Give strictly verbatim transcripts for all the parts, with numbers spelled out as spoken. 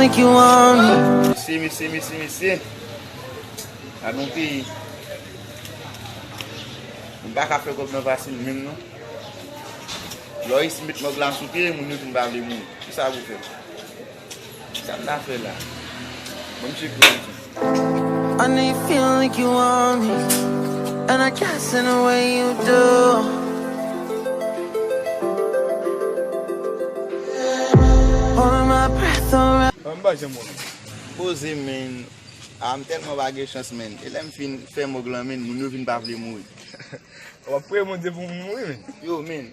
Think you want me. Mesye, mesye, mesye, mesye. Gade yon peyi. Moun pa ka fè kòb nan fasil menm non. Lè w isi met mòg la sou pye, moun yo vin pa vle mouri. Kisa pou fè? Sa m ta fè la? Bon, m tcheke yon tou. I know you feel like you want me, and I guess in a way you do. Holding my breath around. An pa janm wè. Poze, men. A, m tèlman pa gen chans, men. E lè m fin fè mòg lan, men, moun yo vin pa vle mouri. W ap priye Bondye pou moun mouri, men. Yo, men.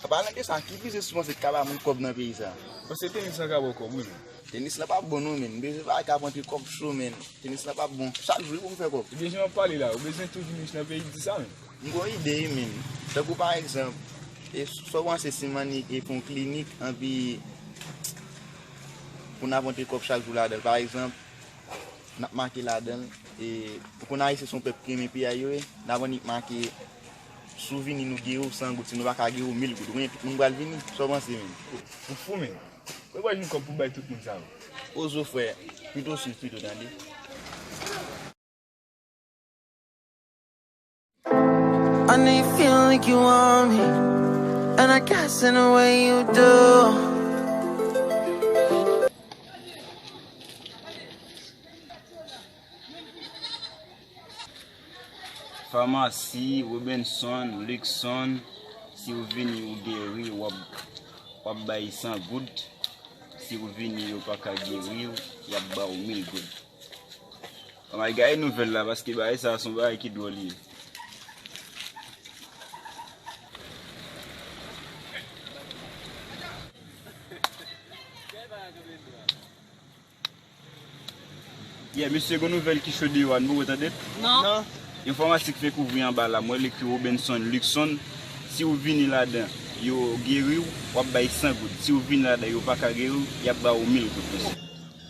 An palan de sa, ki biznis ou panse ki ka ba moun kòb nan peyi sa? Paske tenis lan ka ba w kòb, wi, men. Tenis lan p ap bon non, men. M bezwen bagay k ap rantre kòb cho, men. Tenis lan p ap bon. Chak jou pou m fè kòb. Ebyen, jan w ap pale la, ou bezwen toujou riche nan peyi, di sa, men. M gon ide, wi, men. Tankou pa egzanp, e sa w panse si m annik e fè yon klinik, anpi pou n ap rantre kòb chak jou ladan l? Pa egzanp, n ap make ladan l, e ou konn Ayisyen se yon pèp ki renmen piyay yo ye, n ap annik make, si w vini nou geri w san goud, si nou pa ka geri w mil goud, ou konnen tout moun pral vini, sa w panse menm? Ou fou menm. Mwen pral jwenn kòb pou bay tout moun sa yo. Ozo frè, pito swiv pito tande. I know you feel like you want me, and I guess in a way you do. Famasi Robinson, Luckson, si w vini ou geri, w ap, w ap bay san goud. Si w vini yo pa ka geri w, y ap ba w mil goud. Anmay, gade nouvèl la, paske bagay sa a se yon bagay ki dwòl ye. Yeah, mesye, gon nouvèl ki cho deyò a, nou poko tande? Non. Non. Yon famasi k fenk ouvri anba la, mwen li ekri Robinson Luckson. Si w vini ladan, yo geri w, w ap bay san goud. Si w vini ladan, yo pa ka geri w, y ap ba w mil goud, mesye.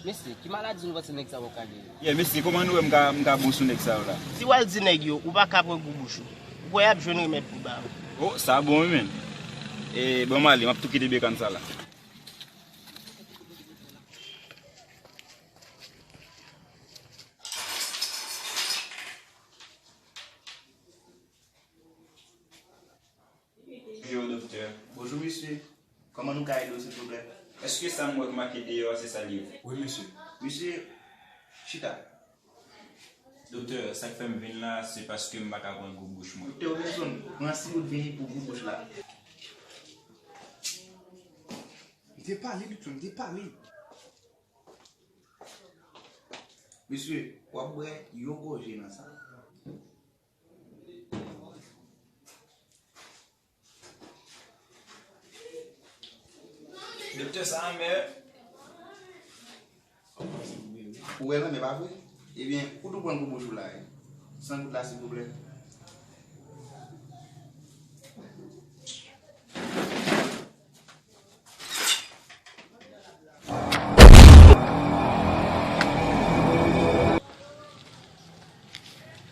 Mesye, ki maladi nou panse nèg sa yo ka geri? Yeah, mesye, kòman nou wè m ka, m ka bon sou nèg sa yo la? Si w al di nèg yo, ou pa ka pran gou bouch ou. Ou kwè y ap jwenn remèd pou ba ou? Oh, sa bon wi menm. E, bon, m ale, m ap tou kite bekàn sa la. Bonjou, doktè. Bonjou, mesye. Kòman nou ka ede w, silvouplè? Èske sa m wè k make deyò a, se sa l ye? Wi, mesye. Mesye, chita. Doktè, sa k fè m vin la, se paske m pa ka pran gou bouch mwen. Doktè Robinson, pran siro k vini pou gou bouch la. M te pale, doktè, m te pale. Mesye, w ap bwè yon gòje nan sa. Doktè, sa anmè. Ou wè l anmè, pa vre? Ebyen, ou tou pran gou bouch ou la, wi. San goud la, silvouplè.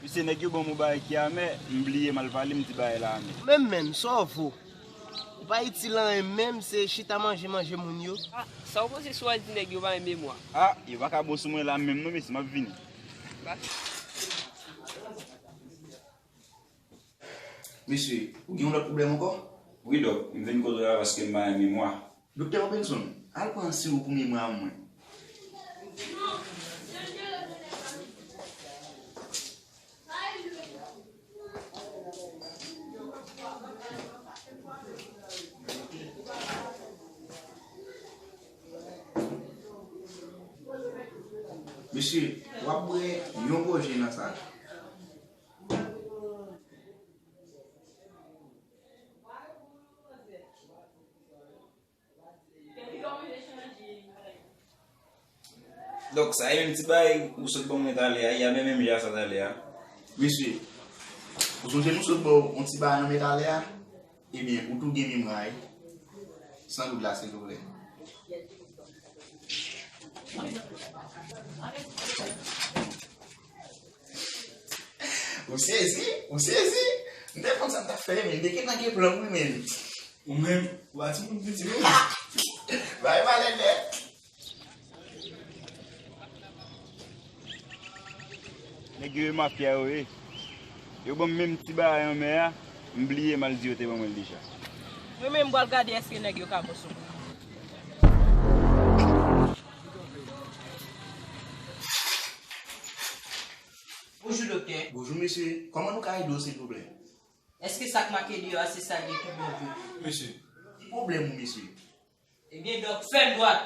Mesye, nèg yo ban m yon bagay ki amè, m bliye m al pale, m di bagay la amè. Ou menm menm, sa w vo? Ou pa itil anyen menm, se chita manje, manje moun yo. Ah, sa w panse si w al di nèg yo pa gen memwa? Ah, yo pa ka bon sou mwen la menm non, mesye, m ap vini. Ba- Mesye, ou gen yon lòt pwoblèm ankò? Wi, dòk, m vin kote w la paske m pa gen memwa. Doktè Robinson, al pran siro pou memwa mwen. Mesye, w ap bwè yon gòje nan sa. Donk, sa e menm ti bagay ou sot ban mwen talè a, y a menm menm jan sa talè a. Mesye, ou sonje nou sot ba w yon ti bagay nan men talè a? Ebyen, ou tou gen memwa, wi. San goud la, silvouplè. Ou sezi? Ou sezi? M te konn sa m t ap fè, men. M te gentan gen plan m, wi, men. Ou menm, ou pa timoun piti, non? Bay malè nèt. Nèg yo e mafya yo ye. Yo ban m menm ti bagay anmè a, m bliye m al di yo te ban mwen l deja. Mwen menm m pral gade èske nèg yo ka bon sou mwen. Bonjou, doktè. Bonjou, mesye. Kòman nou ka ede w, silvouplè? Èske sa k make deyò a se sa k gen tout bon vre? Mesye. Ki pwoblèm ou, mesye? Ebyen, dòk, fè l dwat.